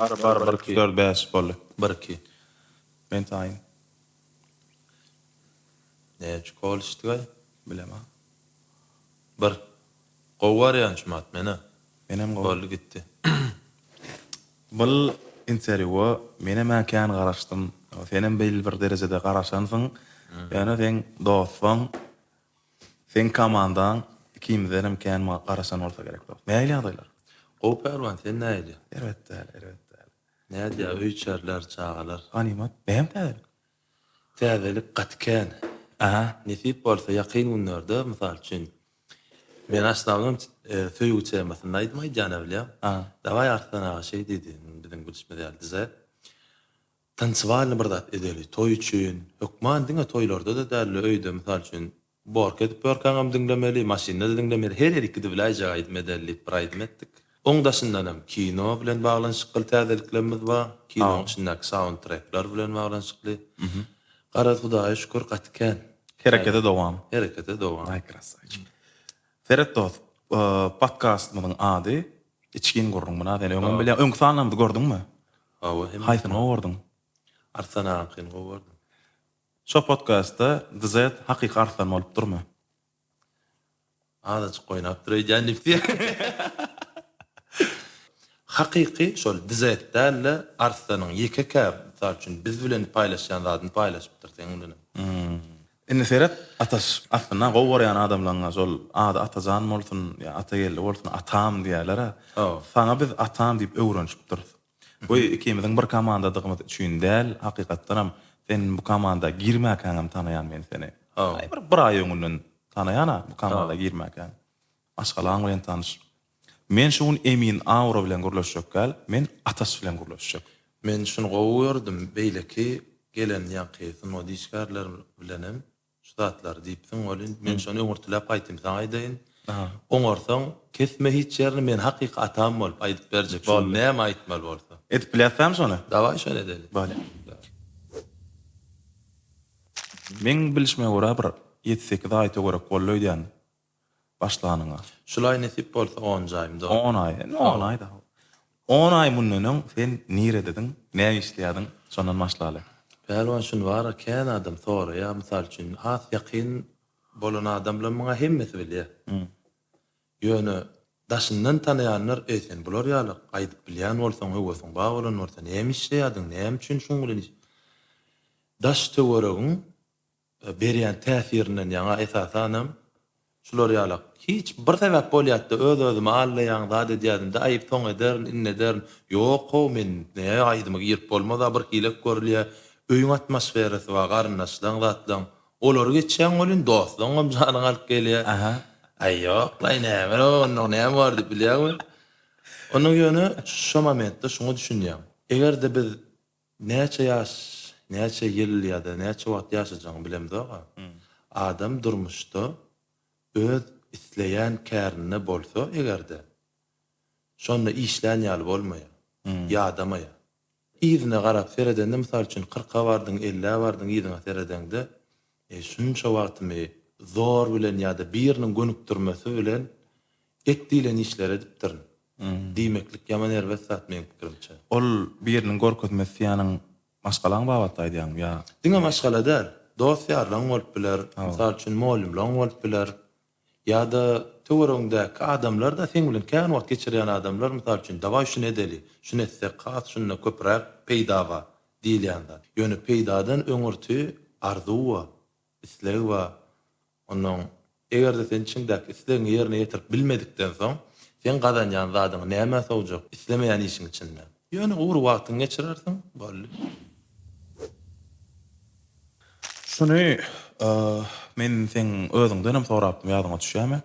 Bar bar bir iki. 4 5 boldy. 1 2. Men taýyn. Näçe kol içdigaý? Bilemok. Bir. Gowy barýan şumat menä. Menem gowy. Boldy gitdi. Bul interwýua menem-ä kän garaşdym. Senem belli bir derejede garaşansyň. Ýöne seň dostlaň, seň komandaň ikimizdenem kän garaşan bolsa gerek dost. Nähili ýagdaýlar? Gowy Pälwan sen nähili? Erbet däl, erbet däl. Nädýä öý-içerler, çagalar? Ganymat. Näme täzelik? Täzelik gaty kän. Aha. Nesip bolsa ýakyn günlerde mysal üçin men aşnamam söýgi temasynda aýdym aýdýan-a bilýäň. Dawaý Arslan aga şeý diýdi, biziň bilşimiz ýaly dize. Tansiwalny bir zat edeli toý üçin. Hökman diňe toýlarda-da däl-de öýde mysal üçin Borka edip ýörkäňem diňlemeli, maşynda-da diňlemeli, her ýerik gidibiläýjek aýdym edeli diýip bir aýdym etdik. Oň daşyndanam kino bilen baglanyşykly täzeliklerimiz bar. Kinoň içindäki saundtrekler bilen baglanyşykly. Garaz Hudaýa şükür gaty kän. Herekete dowam. Herekete dowam. Aý krasawçik. Seret dost, podkastymyzyň ady Içgin gürrüň. Muna sen öňem bilýäň. Öňki sanlarymyzy gördüňmi? Hawa, hemme. Haýsyny gowy gördüň? Arslan agaňkyny gowy gördüm. Şo podkastda DZ hakyky arslan bolup durmy? Azajyk oýnapdyr öýdýän diýip. Hakyky şol DZ däl-de Arslanyň ýeke kä mysal üçin biz bilen paýlaşýan zadyny paýlaşypdyr seň bilenem. Indi seret Ataş aslynda gowy görýän adamlaňa şol ady Atajan bolsun ýa Atageldi bolsun atam diýýärler-ä. Saňa biz atam diýip öwrenişipdiris. Bu ikimiziň bir komandadygymyz üçin däl, hakykatdanam sen bu komanda girmäkäňem tanaýan men seni. Aý bir bir aý öňünden tanaýan-a bu komanda girmäkäň. Maşgalaň bilen tanyş. Men şu gün Emin Aura bilen gürleşjek däl, men Ataş bilen gürleşjek. Men şuny gowy gördüm, beýleki gelen ýaňky sungat işgärleri bilenem Şu zatlary diýipsiň welin, men şony öňürtiläp gaýtym saňa aýdaýyn. Oňarsaň, kesme hiç ýerini, men hakyky atam bolup aýdyp berjek şu gün näme aýtmaly bolsa. Edip bilýäsdämi şony? Dawaý şony edeli. Bolýa. Meň bilşime görä bir ýedi-sekiz aý töwerek boldy öýdýän. Başlanyňa. Şul aý nesip bolsa onunjy aýym dolar. On aý, indi on aý da. On aý mundan öň sen niredediň, näme işleýärdiň, şondan başlaly. Pälwan şuny bara kän adam soraýar, mysal üçin has ýakyn bolan adamlar muňa hemmesi bilýär. Ýöne daşyndan tanaýanlar eý sen bular ýaly aýdyp bilýän bolsaň höwesiň bar bolan bolsa näme işleýärdiň, näme üçin şuň bilen iş Daş töweregiň berýän täsirinden ýaňa esasanam şular ýalak hiç bir sebäp bolýatda öz özümi aldaýaň zat edýädimde aýyp soň ederin indi ederin ýok how men ne aýdyma girip bolmaza bir hilek görülýä öýüň atmosferasy bar garyndaşlaň zatlaň olary geçýäň welin dostlaňam janyňy alyp gelýä aý ýoklaý näme onda näme bar diýip bilýäňmi onda ýöne şo momentde şuňa düşünýäň egerde biz Näçe ýaş, näçe ýyl ýa-da näçe wagt ýaşajagyňy bilemzok-a. Adam durmuşda öz isleýän kärinde bolsa eger-de, şonda işlän ýaly bolmaýar, ýadamaýar. Yzyna garap seredende, mysal üçin, kyrka bardyň, ellä bardyň, yzyňa seredeňde, Eý, şunça wagtymy zor bilen ýa-da biriniň gönükdirmesi bilen et diýlen işleri edipdirin. Diýmeklik ýaman erbet zat meň pikirimçe. Ol biriniň görkezmesi diýýäniň maşgalaň babatda aýdýaňmy ýa? Diňe maşgala däl, dost-ýarlaň bolup biler, mysal üçin mugallymlaň bolup biler, ýa-da töweregiňdäki adamlar-da seň bilen kän wagt geçirýän adamlar, mysal üçin, dawaý şuny edeli, şuny etsek has şunda köpräk peýda bar diýilýän zat. Ýöne peýdadan öňürti arzuw bar, isleg bar, Onnoň, eger-de sen içiňdäki islegiňi ýerine ýetirip bilmedikden soň, seň gazanýan zadyňy nämä sowjak, islemeýän işiň içinde? Ýöne gury wagtyňy geçirersiň, boldy. Şuny men seň özüňdenem sorapdym, ýadyňa düşýärmi?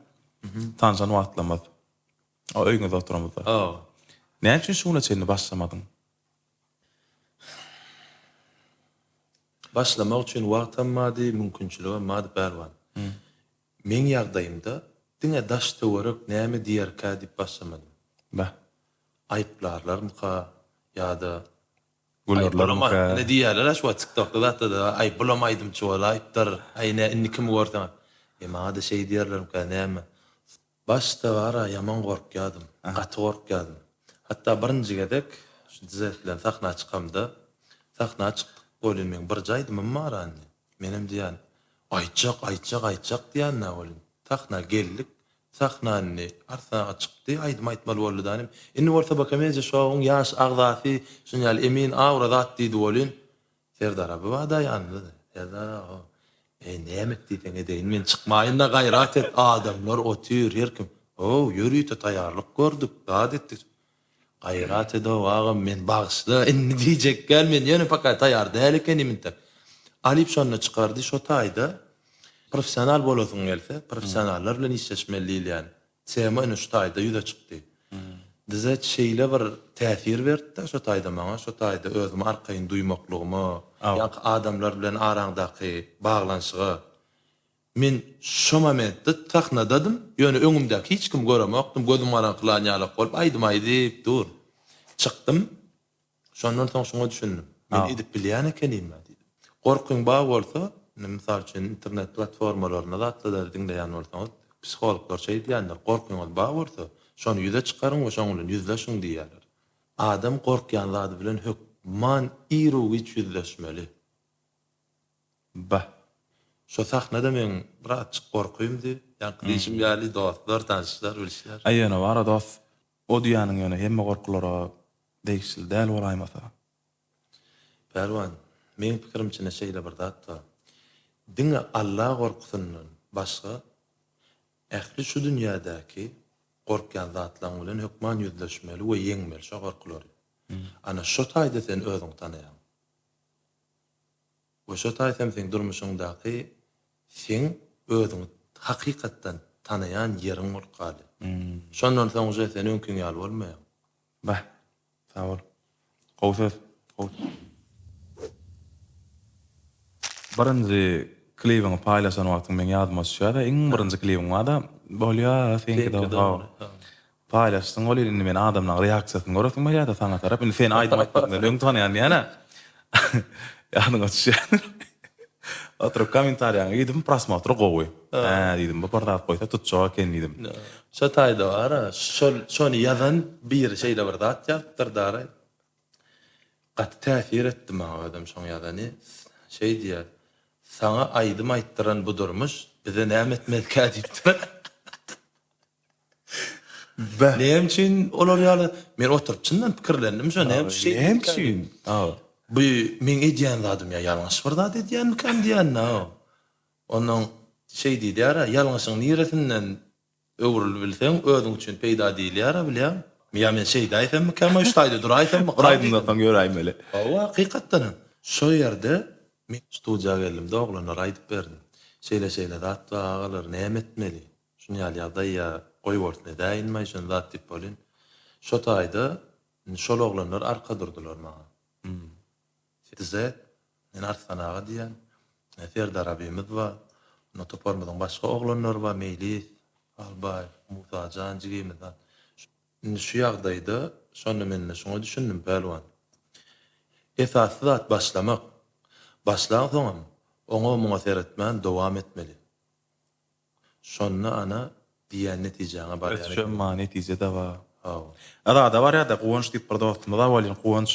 Tanşan wagtlarymyz, öýüňizde oturamyzda. Näme üçin şu güne çenli başlamadyň? Başlamak üçin wagtam bardy, mümkinçiligem bardy Pälwan. Meň ýagdaýymda diňe daş-töwerek näme diýerkä diýip başlamadym. Beh. Aýyplarlarmyka ýa-da Gülerlermikä? Ine diýýärler-ä şu wagt TikTokda zatda-da, aý bulam aýdymçy bolaýypdyr, aý nä indi kimi görseň, e maňa-da şeý diýerlermikä näme. Başda bar-a ýaman gorkýadym. Gaty gorkýadym. Hatda birinji gezek. Şu DZ bilen sahna çykamda, sahna çykdyk welin meň birje aýdymym bar-a indi. Menem diýýän, aýtjak, aýtjak, aýtjak diýýän-dä welin. Sahna geldik, sahna indi Arslan aga çykdy, aýdym aýtmaly boldy da inim. Indi bolsa BKMedia Show-yň ýaş agzasy şuny ýaly Emin Aura zat diýdi welin, Serdar abi bar-da ýanynda-da. Serdar aga, Eý, näme et diýseň edeýin, men çykmaýyn-da, gaýrat et, adamlar otyr, her kim. How, ýörite taýýarlyk gördük, zat etdik. Gaýrat ed-ow, agam, men bagyşla, indi diýjek däl, men ýöne poka taýýar däl ekenim intek. Alyp şonda çykardy, şo taýda professional bolasyň gelse, professionallar bilen işleşmeli diýilýän tema ine şu taýda ýüze çykdy. Bize şeýle bir täsir berdi-de şo taýda maňa, şo taýda özümi arkaýyn duýmaklygyma, ýaňky adamlar bilen araňdaky baglanyşyga. Men şo momentde sahnadadym, ýöne öňümdäki hiç kimi göremokdym, gözüm garaňkylan ýalak bolup aýdym aýdyp dur. Çykdym. Şondan soň şuňa düşündim. Men edip bilýän ekenim-ä diýdim. Gorkyň bar bolsa, indi mysal üçin internet platformalarynda zatlarda diňleýän bolsaňyz, psihologlar şeý diýýändir, gorkyňyz bar bolsa, şony ýüze çykaryň we şoň bilen ýüzleşiň diýýärler. Adam gorkýan zady bilen hökman iru-giç ýüzleşmeli. Bah. Şo sahnada meň birazjyk gorkymdy. Ýaňky diýşim ýaly dostlar, tanyşlar, bilişler. Aý ýöne bar-a dost, o diýýäniň ýöne hemme gorkulara degişli däl bolaýmasa. Pälwan, meň pikirimçe şeýle bir zat bar. Diňe Alla gorkusyndan başga ähli şu dünýädäki gorkýan zatlaň bilen hökman ýüzleşmeli we ýeňmeli şo gorkulary. Ana şo taýda sen özüňi tanaýaň. We şo taýsam seň durmuşyňdaky seň özüňi hakykatdan tanaýan ýeriň bolup galýar. Şondan soň uje sen öňkiň ýaly bolmaýaň. Bah. Sag bol. Gowy söz. Gowy. Birinji klibiňi paýlaşan wagtyň meň ýadyma düşýär-de, iň birinji klibiň bar-da, bolýa, seňki dogry. Paýlaşdyň welin indi men adamlaň reaksiýasyny göresim gelýärde saňa tarap. Indi sen aýdym aýtmadyňdan öň tanaýan diýýän-ä. Ýadyňa düşýändir. Oturyp kommentariýaňy diýdim, prosmotry gowy. Hä diýdim, bu bir zat goýsa tutjak eken diýdim. Şo taýda bar-a, şol şony ýazan biri şeýle bir zat ýazypdyr daraý. Gaty täsir etdi maňa özem şoň ýazany. Şeý diýýär, Saňa aýdym aýtdyran bu durmuş bize näme etmezkä diýipdir. Beh. Näme üçin olar ýaly men oturyp çyndan pikirlendim şo näme üçin şeýdipdikä Näme üçin? Hawa. Bu meň edýän zadym ýa ýalňyş bir zat edýänmikäm diýän-dä. Onnoň şeý diýilýär-ä, ýalňyşyň niresinden öwrülibilseň özüň üçin peýda diýilýär-ä bilýäňmi? Ýa men şeýdäýsemmikäm, şu taýda duraýsammykam Bir aýdymdan soň ýöräýmeli. Hawa, hakykatdan hem. Şo ýerde men studiýa geldim-de oglanlara aýdyp berdim. Şeýle-şeýle zat bar agalar, näme etmeli? Şuny ýaly ýagdaý ýa goý bolsun edäýinmaý şony zat diýip welin şo taýda indi şol oglanlar arka durdular maňa. Size men Arslan aga diýýän, Serdar abymyz bar, onda toparymyzyň başga oglanlary bar, Meýlis, Albaýew, Musajan jigimiz zat. Indi şu ýagdaýda şonda men-de şuňa düşündim Pälwan. Esasy zat başlamak. Başlaňsoňam oňa-muňa seretmän dowam etmeli. Şonda ana diýýän netijäňe barýan Ösüşem ekeniň. bar, netije-de bar. Hawa. Azada barýa-da Guwanç diýip bir dostumyz bar welin Guwanç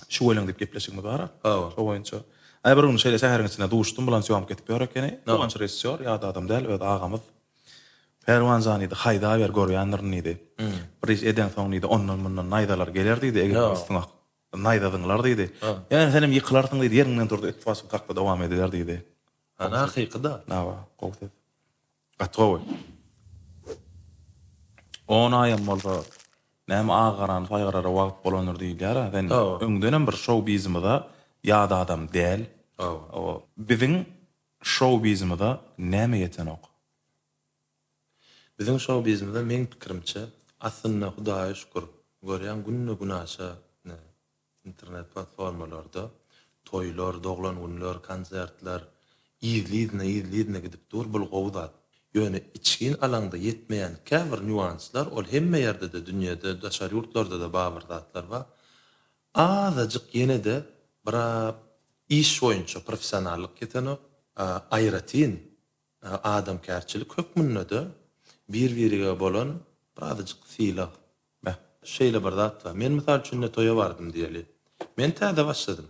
şüweleň diýip gepleşigimiz bar-a. Hawa. Şo boýunça. Aý bir gün şeýle şäheriň içinde duşdum, bulan sýomka edip ýör ekeni. Hawa. Guwanç režissýor, ýat adam däl, öz agamyz. Pälwan jan diýdi, haýdaber görýändirin diýdi. Bir iş edeňsoň diýdi, ondan-mundan naýzalar geler diýdi, eger üstüňe naýza zyňlar diýdi. Ýöne senem ýykylarsyň diýdi, ýeriňden turdy, üst-başyň kakdy dowam ediber diýdi. Ana hakyky-da. Hawa, gowy söz. Gaty gowy. On aýam bolsa, näme agy-garany saýgarara wagt bolandyr diýilýär-ä. Sen öňdenem bir şou-bizimize ýat adam däl. Hawa. Biziň şou-bizimize näme ýetenok? Biziň şou-bizimize meň pikirimçe, aslynda Hudaýa şükür, görýäň günde-günaşa Internet platformalarda toýlar, doglan günler, konsertler yzly-yzyna, yzly-yzyna gidip dur, bul gowy zat. Ýöne içgin alaňda ýetmeýän käbir nýuanslar, ol hemme ýerde-de, dünýede, daşary ýurtlarda-da bar bir zatlar bar. Azajyk ýene-de bir iş boýunça professionallyk ýetenok. Aýratyn adamkärçilik hökmünde-de bir-birige bolan birazajyk sylag. Beh. şeýle bir zat bar. Men mysal üçin ine toýa bardym diýeli. Men täze başladym.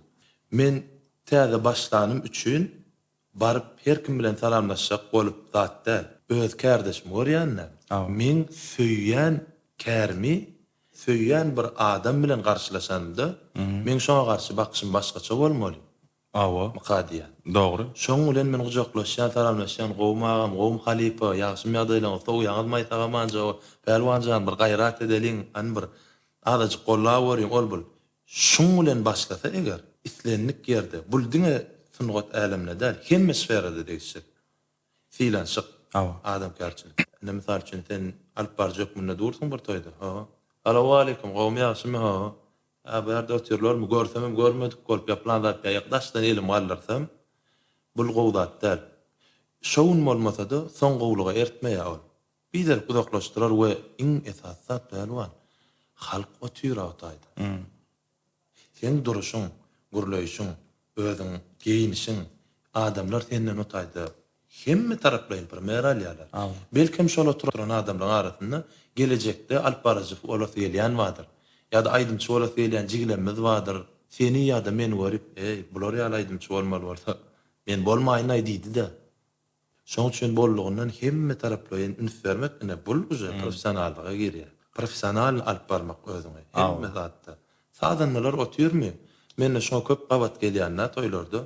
Men täze başlanym üçin baryp her kim bilen salamlaşjak bolup zat däl. Öz kärdeşimi görýän-dä. Meň söýýän kärimi söýýän bir adam bilen garşylaşanymda, meň şoňa garşy bakyşym başgaça bolmaly. Hawa. Myka diýýän. Dogry. Şoň bilen men gujaklaşýan, salamlaşýan, gowumy agam, gowumy halypa, ýagşymy ýagdaýlaryňyz, sowýaňyzmaý sag-aman jowa, Pälwan jan, bir gaýrat edeliň, hany bir azajyk gollap görüň, ol-bul. Şuň bilen başlasa eger, islendik ýerde, bul diňe sungat äleminde däl, hemme sferada degişjek. Sylanyşyk, adamkärçilik. Indi mysal üçin sen alyp baryjy hökmünde dursuň bir toýda, ho. Salowmaleýkim, gowumy, ýagşymy, ho. Hä, bu ýerde otyrlarmy, görsemem görmedik bolup ýa pylan zat ýa daşdan elimi galdyrsam, bul gowy zat däl. Şo gün bolmasa-da, soň gowulyga ertmeýär ol. Biderek uzaklaşdyrar we iň esasy zat pälwan, halk otyr-a o taýda. Seň duruşyň, gürleýşiň, özüň geýnişiň, adamlar senden o taýda hemme taraplaýyn primer alýarlar. Belkem şol oturan adamlaryň arasynda gelejekde alyp baryjy bolasy gelýän bardyr. Ýa-da aýdymçy bolasy gelýän jigilemmiz bardyr. Seni ýa-da meni görüp, Eý, bular ýaly aýdymçy bolmaly bolsa, men bolmaýyn-aý diýdi-de. Şoň üçin boldugyndan hemme taraplaýyn üns bermek ine bul uje professionallyga girýär. Professionalny alyp barmak özüňi hemme zatda. Sazandalar otyrmy? Mende şoňa köp gabat gelýän-dä toýlarda.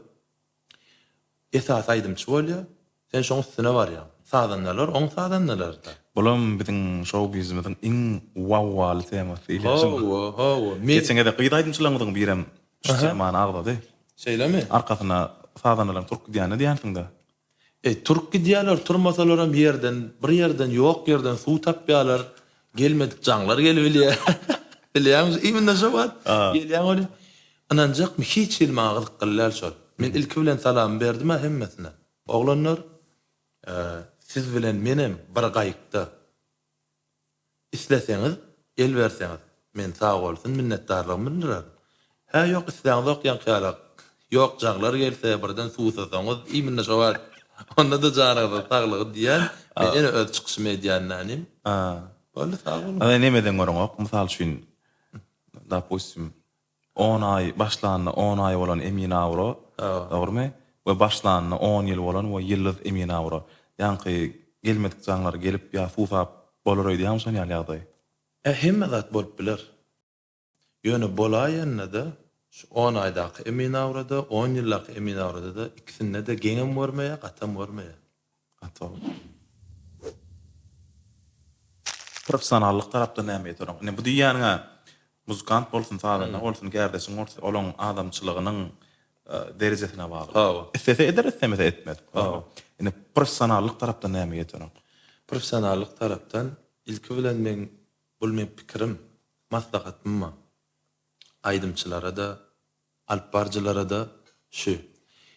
Esasy aýdymçy bolýar, sen şoň üstüne barýaň. Sazandalar oň sazandalary-da. Bulam biziň şou-bizimiziň iň wawwaly temasy diýilýär. Hawa, hawa. Geçen gezek gyz aýdymçylarymyzyň birem şu temany agzady. Şeýlemi? Arkasyna sazandalaryň turup gidýänini diýensiň-dä. Eý, turup gidýärler, turmasalaram ýerden, bir ýerden, ýok ýerden suw tapýarlar. Gelmedik jaňlar gelibilýär. Bilýäňmi, imенно şo wagt gelýäň welin, ynanjakmy, hiç hili maňa gyzykly däl şol. Men ilki bilen salamy berdim-ä hemmesine. Oglanlar, siz bilen menem bir gaýykda. Isleseňiz, el berseňiz, men sag bolsun, minnetdarlygymy bildirerin. Hä, ýok, isläňzok ýaňky ýalak. Ýok, jaňlar gelse, birden suwsasaňyz, imенно şo wagt, onda-da janyňyza saglygy diýýän, men ýene öz çykyşymy edýän nänim. Boldy, sag boluň. A nemeden göreňok, mysal üçin, dopustim, On aý, başlanyna on aý bolan Emin Awro, dogrymy? We başlanyna on ýyl bolan we ýyldyz Emin Awro. Ýaňky gelmedik jaňlar gelip ýa suwsap bolar öýdýäňmi şon ýaly ýagdaý? Ä hemme zat bolup biler. Ýöne bolaýanda-da şu on aýdaky Emin Awroda, on ýyldaky Emin Awroda-da ikisinde-de geňem görmeýär, gatam görmeýär. Gaty gowy. Professionallyk tarapdan näme ýeteroň? Ine bu diýýäniňä muzykant bolsun, sazanda bolsun, kärdeşiň bolsun, olaň adamçylygynyň derejesine bagly. Hawa. Islese eder, islemese etmez. Hawa. Ine professionallyk tarapdan näme ýeteroň? Professionallyk tarapdan ilki bilen meň bul meň pikirim, maslahatym bar. Aýdymçylara-da, Alyp baryjylara-da şu.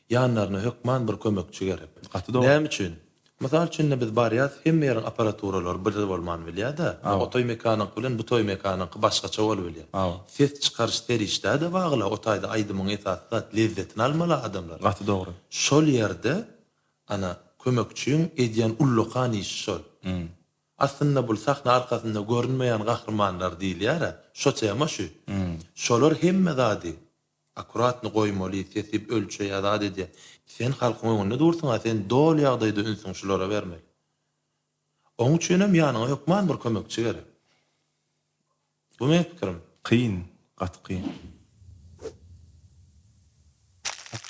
Ýanlaryna hökman bir kömekçi gerek. Gaty dogry. Näme üçin? Mysal üçin indi biz barýas, hemme ýeriň apparaturalary bir bolman bilýär-de. O toý mekanyňky bilen bu toý mekanyňky başgaça bolubilýär. Ses çykaryş serişdä-de bagly, o taýda aýdymyň esasy zat lezzetini almaly adamlar. Gaty dogry. Şol ýerde ana kömekçiň edýän ullakan işi şol. Aslynda bul sahna arkasynda görünmeýän gahrymanlar diýilýär-ä, şo tema şü. Şolar hemme zady akkuratny goýmaly, sesi ölçeýär, zat edýär. Sen halkyň öňünde dursuň-a, sen doly ýagdaýda ünsüňi şulara bermeli. Oň üçinem ýanyňa hökman bir kömekçi gerek. Bu meň pikirim. Kyn, gaty kyn.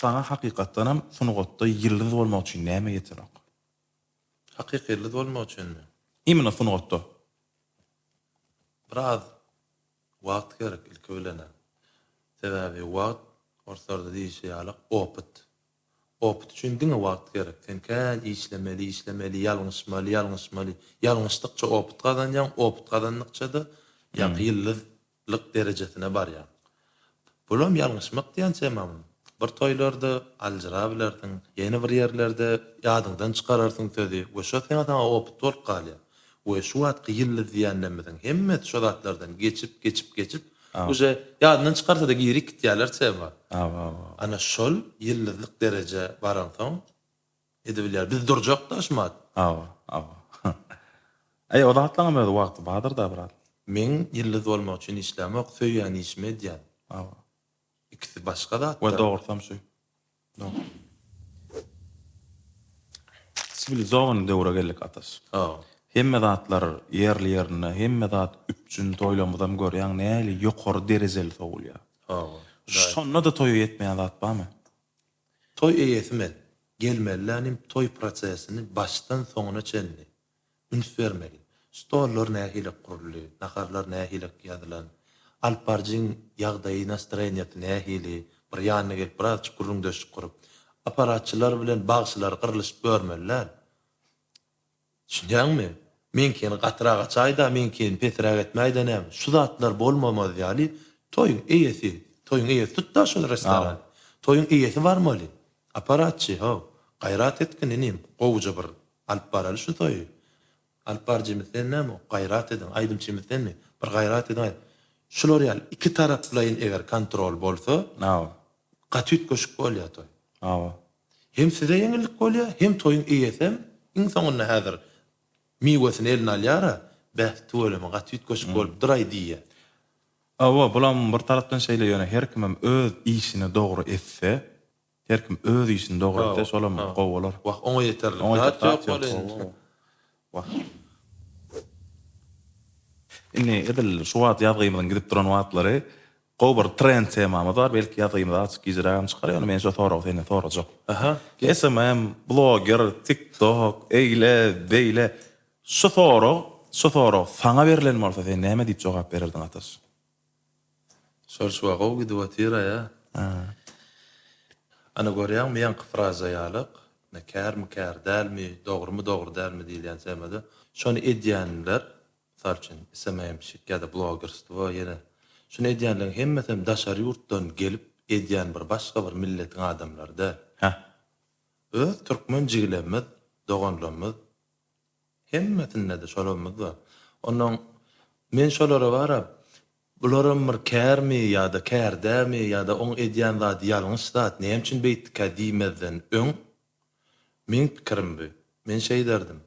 Saňa hakykatdanam sungatda ýyldyz bolmak üçin näme ýetenok? Hakyky ýyldyz bolmak üçinmi? Imенно sungatda. Biraz wagt gerek ilki bilen-ä. Sebäbi wagt, orslarda diýişi ýaly, opyt. Opyt üçin diňe wagt gerek. Sen kän işlemeli, işlemeli, ýalňyşmaly, ýalňyşmaly. Ýalňyşdykça opyt gazanýaň, opyt gazandykça-da ýaňky ýyldyz lyk derejesine barýaň. Bulam ýalňyşmak diýen temamy? Bir toýlarda aljyrabilersiň, ýene bir ýerlerde ýadyňdan çykararsyň sözi we şo seňe saňa opyt bolup galýar. We şu wagtky ýyldyz diýenlerimiziň hemmesi şo zatlardan geçip, geçip, geçip, uje ýadyndan çykarsa-da girik gitýärler tema. Ana şol ýyldyzlyk derejä baransoň edibilýär. Biz durjak-da şumat. Hawa, hawa. Eý, o zatlaňam öz wagty bardyr-da, brat. Men ýyldyz bolmak üçin işlämok, söýýän işimi edýän. Hawa. Ikisi başga zatlar. We dogrusam şu. Dogry. Siwilizowanyý döwre geldik Ataş. Hawa. Hemme zatlar ýerli-ýerinde, hemme zat üpjün, toýlarymyzam görýäň nähili ýokary derejeli sowulýar. Hawa. Şonda-da toýa ýetmeýän zat barmy? Toý eýesi men. Gelmelilänim toý prosesini başdan soňuna çenli üns bermeli. Stollar nähili guruldy, naharlar nähili ýazylan, alyp baryjyň ýagdaýy, nastroýeniýasy nähili, bir ýanyna gelip birazjyk gürrüňdeşlik gurup, apparatçylar bilen bagşylar gyrlyşyp görmeli däl. Düşünýäňmi? Meňkini gatyrak açaý-da, meňkini pesräk etmäý-de näme? Şu zatlar bolmamaz ýaly toýuň eýesi, toýuň eýesi tut-da şol restorany. Toýuň eýesi barmaly. Apparatçy, how, gaýrat etgin inim, gowuja bir alyp baraly şu toýy. Alyp baryjymyz sen näme, gaýrat ediň, aýdymçymyz senmi, bir gaýrat ediň aýt. Şular ýaly ikitaraplaýyn eger kontrol bolsa, gaty üýtgeşik bolýar toý. Hawa. Hem size ýeňillik bolýar, hem toýuň eýesem iň soňunda häzir miwesini eline alýar-a, bäh, tüweleme, gaty üýtgeşik bolupdyr-aý diýýär. Hawa, bulam bir tarapdan şeýle, ýöne her kimem öz işini dogry etse, her kim öz işini dogry etse, şolam gowy bolar. Wah, oňa ýeterlik zat ýok welin. Wah. Indi edil şu wagt ýazgymyzyň gidip duran wagtlary gowy bir trend temamyz bar. Belki ýazgymyz azajyk gijirägem çykar, ýöne men şo soragy senden sorajak. Aha. SMM, bloger, TikTok, eýle, beýle. Şu sorag, şu sorag saňa berlen bolsa sen näme diýip jogap bererdiň Ataş? Şol şuwa gowy gidip otyr-a ýa. Ana görýäňmi ýaňky fraza ýalyk, ine kärmi kär dälmi, dogrymy dogry dälmi diýilýän temada şony edýänler, mysal üçin SMM-şik ýa-da blogerstwo ýene şuny edýänleriň hemmesem daşary ýurtdan gelip edýän bir başga bir milletiň adamlary däl. Hä. Öz türkmen jigilerimiz, doganlarymyz Hemmesinde-de şolarymyz bar. Onnoň men şolara barap, bularam bir kärmi ýa-da kär dälmi ýa-da oň edýän zady ýalňyş zat, näme üçin beýtdikä diýmezden öň, meň pikirim bu, men şeýderdim.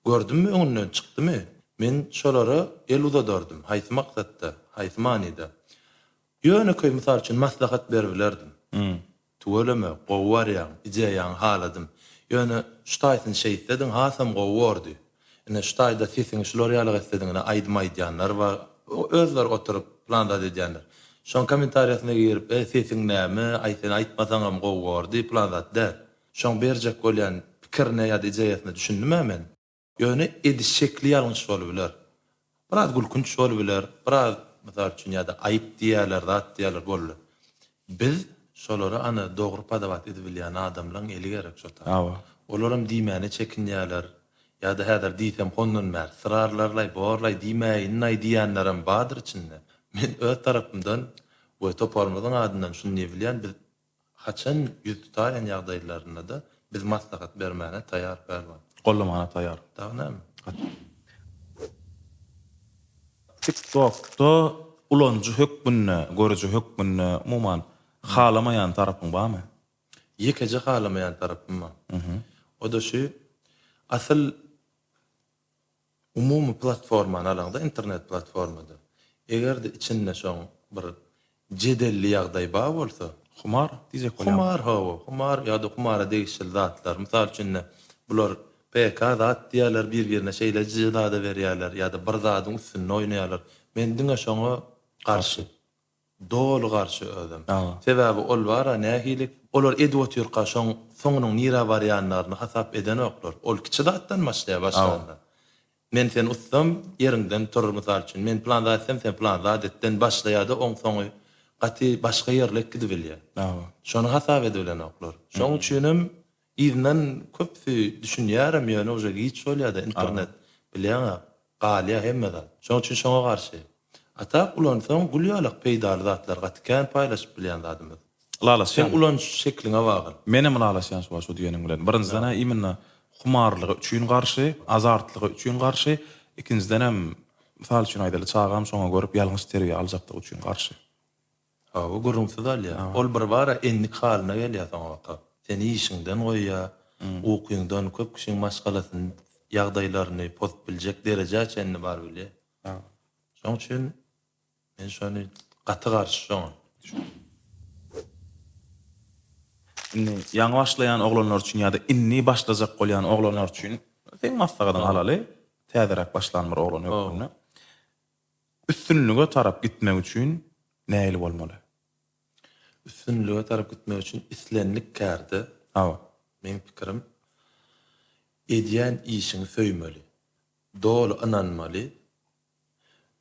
Gördümmi öňünden çykdymy, men şolara el uzadardym, haýsy maksatda, haýsy manyda. Ýönekeý mysal üçin maslahat beribilerdim. Tüweleme, gowy barýaň, ideýaňy haladym. Ýöne şu taýsyny şeýtsediň hasam gowy bordy. Ine şu taýda sesiňi şular ýalyk etsediň ine aýdym aýdýanlar bar, özleri oturyp plan zat edýänler. Şoň kommentariýasyna girip e sesiň näme, aý sen aýtmasaňam gowy bordy plan zat däl. Şoň berjek bolýan pikirine ýa-da ideýasyna düşündim-ä men. Ýöne ediş şekli ýalňyş bolubiler. Biraz gülkünç bolubiler, biraz, mysal üçin, ýa-da aýyp diýerler, zat diýerler, boldy. Biz şolara ana dogry podawat edibilýän adamlaň eli gerek şo taýda. Hawa. Olaram diýmäne çekinýärler. Ýa-da häzir diýsem hondan bäri syrarlarlaý, borlaý, diýmäýinlaý diýýänlerem bardyr içinde. Men öz tarapymdan we toparymyzyň adyndan şuny diýebilýän, biz Haçan ýüz tutaýan ýagdaýlarynda-da biz maslahat bermäne taýar pälwan. Gollamana taýar. Dagy näme? TikTokda ulanyjy hökmünde, görüji hökmünde umuman halamaýan tarapyň barmy? Ýekeje halamaýan tarapym bar. O-da şu, asyl Umumy platformany alaňda, internet platformada, eger-de içinde şoň bir jedelli ýagdaý bar bolsa, Humar diýjek bolýaňmy? Humar, hawa, humar ýa-da humara degişli zatlar. Mysal üçin, ine, bular PK zat diýýärler, bir-birine şeýle jeza-da berýärler ýa-da bir zadyň üstünde oýnaýarlar. Men diňe şoňa garşy. Doly garşy özem. Sebäbi ol bar-a nähili, olar edip otyrka şoň soňunyň nirä barýanlaryny hasap edenoklar. Ol kiçi zatdan başlaýar başlanda. Men seni utsam, ýeriňden tur, mysal üçin, men pylan zat etsem, sen pylan zat etden başlaýar-da oň soňy gaty başga ýerlek gidibilýär. Şony hasap edibilenoklar. Şoň üçinem yzyndan köpüsi düşünýärem, ýöne uje giç bolýar-da, internet bilýäň-ä, Galýar hemme zat. Şoň üçin şoňa garşy. A tak ulansaň gül ýalak peýdaly zatlar gaty kän paýlaşyp bilýän zadymyz. Ylalaşýan. Seň ulanyş şekliňe bagly. Menem ylalaşýan şu wagt şu diýeniň bilen. Birinjiden-ä imенно humarlygy üçin garşy, azartlygy üçin garşy, ikinjidenem mysal üçin aýdaly çagam şoňa görüp ýalňyş terbiýe aljakdygy üçin garşy. Hawa, gürrüňsiz alýar. Ol birbara endik halyna gelýär soňabaka. Seni işiňden goýýar, ukyňdan, köp kişiň maşgalasyny, ýagdaýlaryny pozup biljek derejä çenli barybilýär. Şoň üçin men şony gaty garşy şoňa. Indi ýaňy başlaýan oglanlar üçin ýa-da indi başlajak bolýan oglanlar üçin seň maslahatyňy alaly, täzeräk başlan bir oglan hökmünde. Üstünlige tarap gitmek üçin nähili bolmaly? Üstünlige tarap gitmek üçin islendik kärde, Hawa. meň pikirim, edýän işiňi söýmeli, doly ynanmaly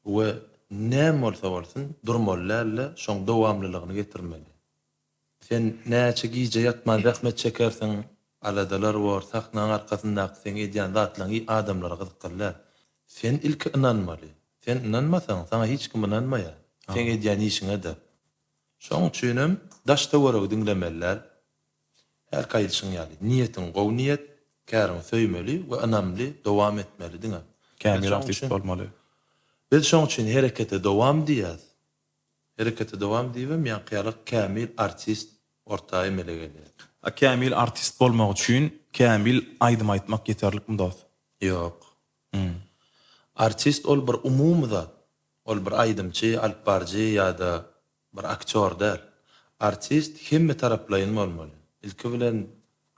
we näme bolsa bolsun durmaly däl-de, şoň dowamlylygyny getirmeli. Sen näçe gije ýatman zähmet çekersiň, aladalar bor, sahnaň arkasyndaky seň edýän zatlaň adamlara gyzykly däl. Sen ilki ynanmaly. Sen ynanmasaň, saňa hiç kim ynanmaýar. Seň edýän işiňe-de. Şoň üçinem daş-töweregi diňlemeli däl. Hälki aýdyşyň ýaly, niýetiň gowy niýet, käriňi söýmeli we ynamly dowam etmeli diňe. Kämil artist bolmaly. Biz şoň üçin herekete dowam diýýäs. Herekete dowam diýibem ýaňky ýaly kämil artist orta emele gelýär. A kämil artist bolmak üçin kämil aýdym aýtmak ýeterlikmi dos? Ýok. Artist ol bir umumy zat. Ol bir aýdymçy, alyp baryjy ýa-da bir aktýor däl. Artist hemme taraplaýyn bolmaly. Ilki bilen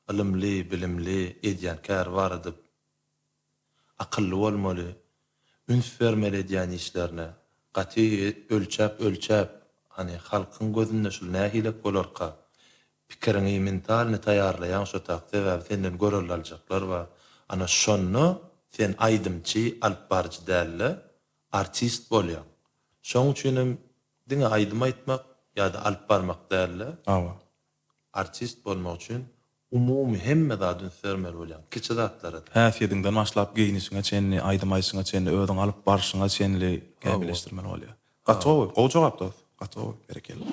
ylymly, bilimli, edýän käri barada Akylly bolmaly, üns bermeli edýän işlerine, gaty ölçäp-ölçäp, hany halkyň gözünde şul nähilek bolarka, pikiriňi mentalny taýýarlaýaň şo tak, sebäbi senden görelde aljaklar bar, ana şonda sen aýdymçy, alyp baryjy dälde, artist bolýaň. Şoň üçinem diňe aýdym aýtmak ýa-da alyp barmak dälde, Artist bolmak üçin umumy hemme zada üns bermeli bolýaň, kiçi zatlara-da. Häsiýetiňden başlap geýnişiňe çenli, aýdym aýdyşyňa çenli, özüňi alyp barşyňa çenli kämilleşdirmeli bolýar. Gaty gowy, gowy jogap dost. Gaty gowy, berekella.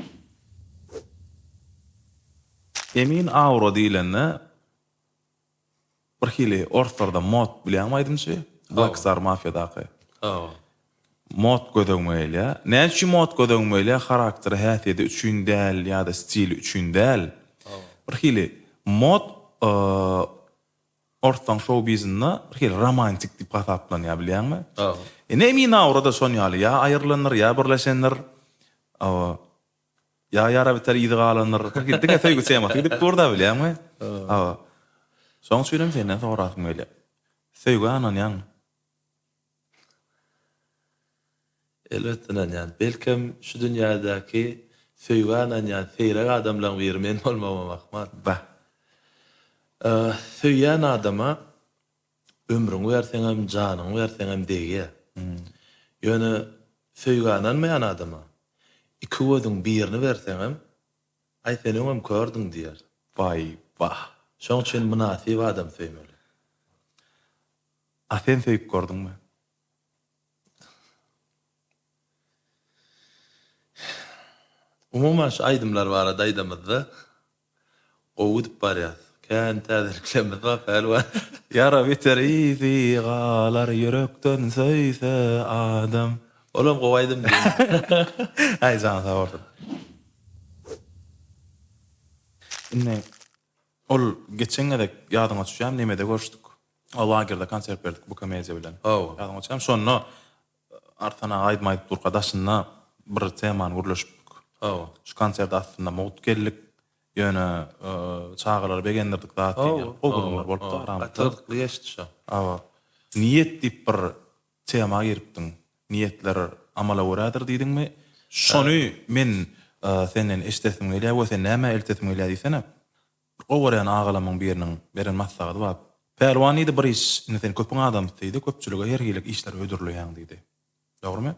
Emin Aura diýlende Bir hili orslarda Mot bilýäňmi aýdymçy? Black Star Mafiýadaky. Hawa. Mot göz öňüme gelýär. Näme üçin Mot göz öňüme gelýär? Harakteri, häsiýeti üçin däl ýa-da stili üçin däl. Bir hili Mot orslaň şou-bizinde bir hili romantik diýip hasaplanýar bilýäňmi? Hawa. Ine Emin Aura-da şon ýaly ýa aýrylandyr ýa birleşendir. Hawa. Ýa ýara biter yzy galandyr. Diňe söýgi temasy gidip dur-da bilýäňmi? Hawa. Şoň üçin hem senden sorasym gelýär. Söýgä ynanýaňmy? Elbetde ynanýan. Belkem şu dünýädäki söýgä ynanýan seýrek adamlaň biri men bolmagymam ahmal. Bah. Söýýän adama ömrüňi berseňem, janyňy berseňem degýär. Ýöne söýgä ynanmaýan adama iki gözüň birini berseňem, Aý, sen öňem kördüň diýer. Waý, wah. Şoň üçin mynasyp adam söýmeli. A sen söýüp gördüňmi? Umuman şu aýdymlar barada aýdamyzda gowy gidip barýas. Kän täzeliklerimiz bar pälwan. Ýara biter yzy galar ýürekden söýse adam. Olam gowy aýdym diýme. Aý janyň sag bolsun. Indi ol geçen gezek ýadyňa düşýärmi nemede görüşdik. O lagerde konsert berdik bu komediýa bilen. Hawa. Ýadyňa düşýärmi? Şonda Arslan aga aýdym aýdyp durka daşynda bir temany gürleşipdik. Hawa. Şu konserte aslynda mugt geldik. Ýöne çagalary begendirdik zat diýen ýaly gowy gürrüňler bolupdy aramyzda. Gaty gyzykly geçdi şo. Hawa. Niýet diýip bir tema giripdiň. Niýetler amala görädir diýdiňmi? Şony men senden eşidesim gelýär we sen nämä eltesim gelýär diýsene. Bir gowy görýän agalamyň biriniň beren maslahaty bar. Pälwan diýdi, bir iş, indi sen köpüň adamsy diýdi, köpçülige her hili işleri hödürleýäň diýdi. Dogrumy?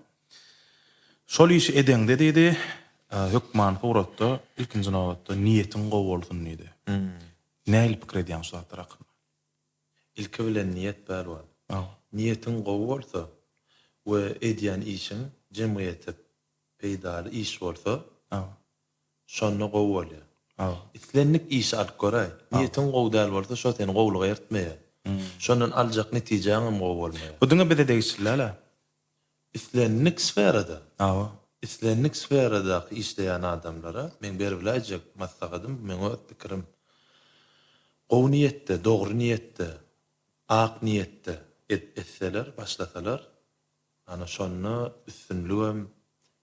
Şol işi edeňde diýdi, hökmany suratda ilkinji nobatda niýetiň gowy bolsun diýdi. Nähili pikir edýäň şu zatlar hakynda? Ilki bilen niýet pälwan. Niýetiň gowy bolsa we edýän işiň jemgyýete peýdaly iş bolsa, Şonda gowy bolýar. Islendik işi alyp göräý. Niýetiň gowy däl bolsa, şo seni gowulyga eltmeýär. Şondan aljak netijäňem gowy bolmaýar. Bu diňe bize degişli däl-ä. Islendik sferada, islendik sferadaky işleýän adamlara meň berip biläýjek maslahatym, bu meň öz pikirim. Gowy niýetde, dogry niýetde, ak niýetde etseler, başlasalar. Ana şonda üstünligem,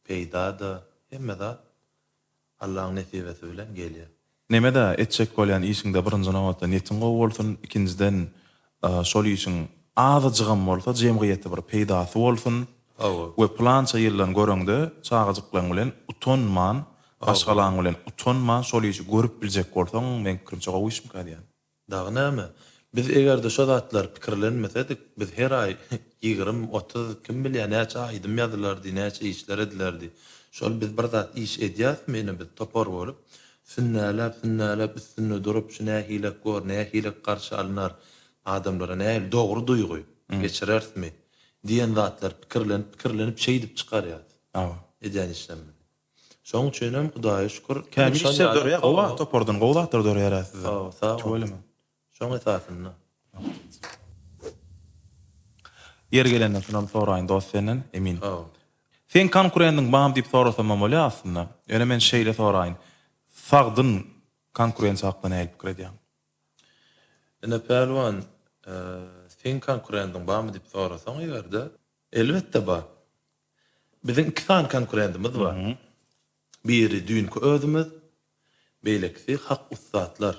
peýda-da, hemme zat Allaň nesibesi bilen gelýär. Neme-dä, etjek bolýan işiňde birinji nobatda niýetiň gowy bolsun, ikinjiden şol işiň azajygam bolsa jemgyýete bir peýdasy bolsun Hawa. we pylança ýyldan göreňde çagajyklaň bilen utanman, maşgalaň bilen utanman şol işi görüp biljek bolsaň, meň pikirimçe gowy işmika diýýän. Dagy näme? Biz eger-de şo zatlary pikirlenmesedik, biz her aý 20, 30, kim bilýär näçe aýdym ýazylardy, näçe işler edilerdi. Şol biz bir zat iş edýäsmi ine biz topar bolup, sünnäläp, sünnäläp üstünde durup şu nähilek bor, nähilek garşy alynar, adamlara nähili dogry duýgy geçirerismi diýen zatlary pikirlenip, pikirlenip şeýdip çykarýas edýän işlerimizi. Şoň üçinem Hudaýa şükür. Kämil işler dörýär gowy a topardan gowy zatlar dörýär sizde. Sag sag bol. Tüweleme. Şoň esasynda. Ýeri gelende şunam soraýyn dost senden Emin. Sag bol. Seň konkurendiň bamy diýip sorasamam bolýar aslynda. Ýöne men şeýle soraýyn. Sagdyn konkurensiýa hakda nähili pikir edýäň? Ine Pälwan, seň konkurendiň barmy diýip sorasaň egerde, elbetde bar. Biziň iki sany konkurentimiz bar. Biri düýnki özümiz, beýlekisi hak ussatlar.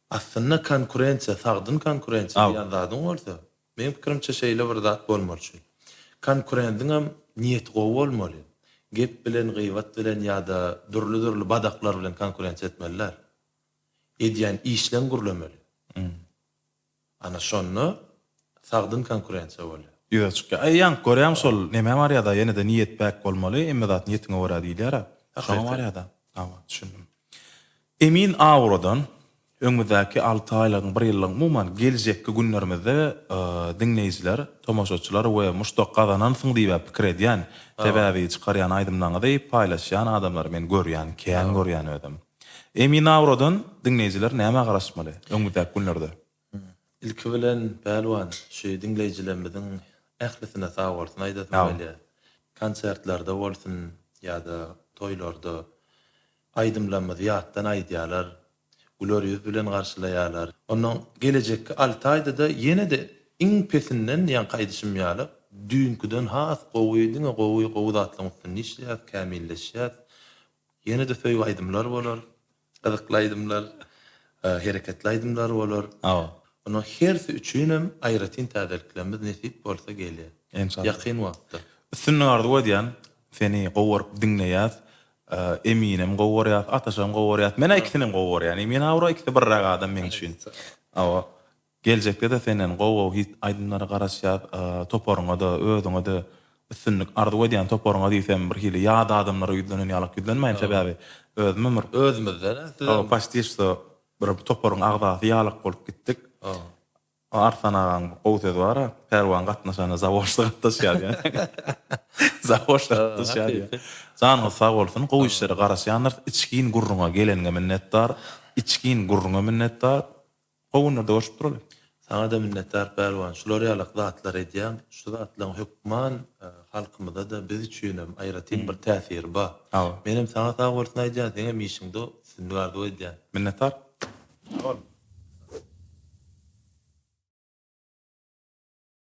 Aslynda konkurensiýa, sagdyn konkurensiýa diýen zadyň bolsa, meň pikirimçe şeýle bir zat bolmaly şu. Konkurendiňem niýeti gowy bolmaly. Gep bilen, gybat bilen ýa-da dürli-dürli badaklar bilen konkurensiýa etmeli däl. Edýän işleň gürlemeli. Ana şonda sagdyn konkurensiýa bolýar. Ýüze çykýar. Aý ýaňky görýäň şol nämä barýada ýenede niýet päk bolmaly hemme zat niýetiňe görä diýilýärä. Şoňa barýada. Hawa düşündim. Emin Auradan öňümizdäki alty aýlygyň bir ýyllygyň umuman geljekki günlerimizde diňleýjiler, tomaşaçylar we muşdak gazanansyň diýibä pikir edýän. Sebäbi çykarýan aýdymlaňyzy paýlaşýan adamlary men görýän, kän görýän özüm. Emin Awradan diňleýjiler nämä garaşmaly öňümizdäki günlerde? Ilki bilen Pälwan, şu diňleýjilerimiziň ählisine sagbolsun aýdasym gelýär. Konsertlerde bolsun ýa-da toýlarda aýdymlarymyzy ýatdan aýdýarlar, güler ýüz bilen garşylaýarlar. Onnoň gelejekki alty aýda-da ýene-de iň pesinden ýaňky aýdyşym ýaly düýnküden has gowy, diňe gowy, gowy zatlaryň üstünde işleýäris, kämilleşýäris. Ýene-de söýgi aýdymlar bolar, gyzykly aýdymlar, hereketli aýdymlar bolar. Hawa. Onuň hersi üçinem aýratyn täzeliklerimiz nesip bolsa gelýär. Enşalla. Ýakyn wagtda. Üstünlik arzuw edýän. Seni gowy görüp diňleýäs. Eminem gowy görýäs, Ataşam gowy görýäs. Men-ä ikisinem gowy görýän. Emin Awra ikisi birräk adam meň üçin. Hawa. Geljekde-de senden gowy-gowy hit aýdymlara garaşýas. Toparyňa-da, özüňe-de üstünlik arzuw edýän. Toparyňa diýsem, bir hili ýat adamlara ýüzlenen ýalak ýüzlenmäýin, sebäbi özümem bir Özümizden-ä sizem. Hawa, paçti şto bir toparyň agzasy ýalak bolup gitdik. Arslan agaň bir gowy sözi bar-a, Pälwan gatnaşanda zawoçda gatnaşýar diýen. Zawoçda gatnaşýar diýen. Janyňyz sag bolsun, gowy işlere garaşýandyrys. Içgin gürrüňe geleniňe minnetdar. Içgin gürrüňe minnetdar. Gowy günlerde görşüp duraly. Saňada minnetdar Pälwan şular ýalak zatlar edýäň şu zatlaň hökman halkymyzada biz üçinem aýratyn bir täsiri bar. Menem saňa sag bolsun aýdýan seňem işiňde üstünlik arzuw edýän. Minnetdar. Sag bol.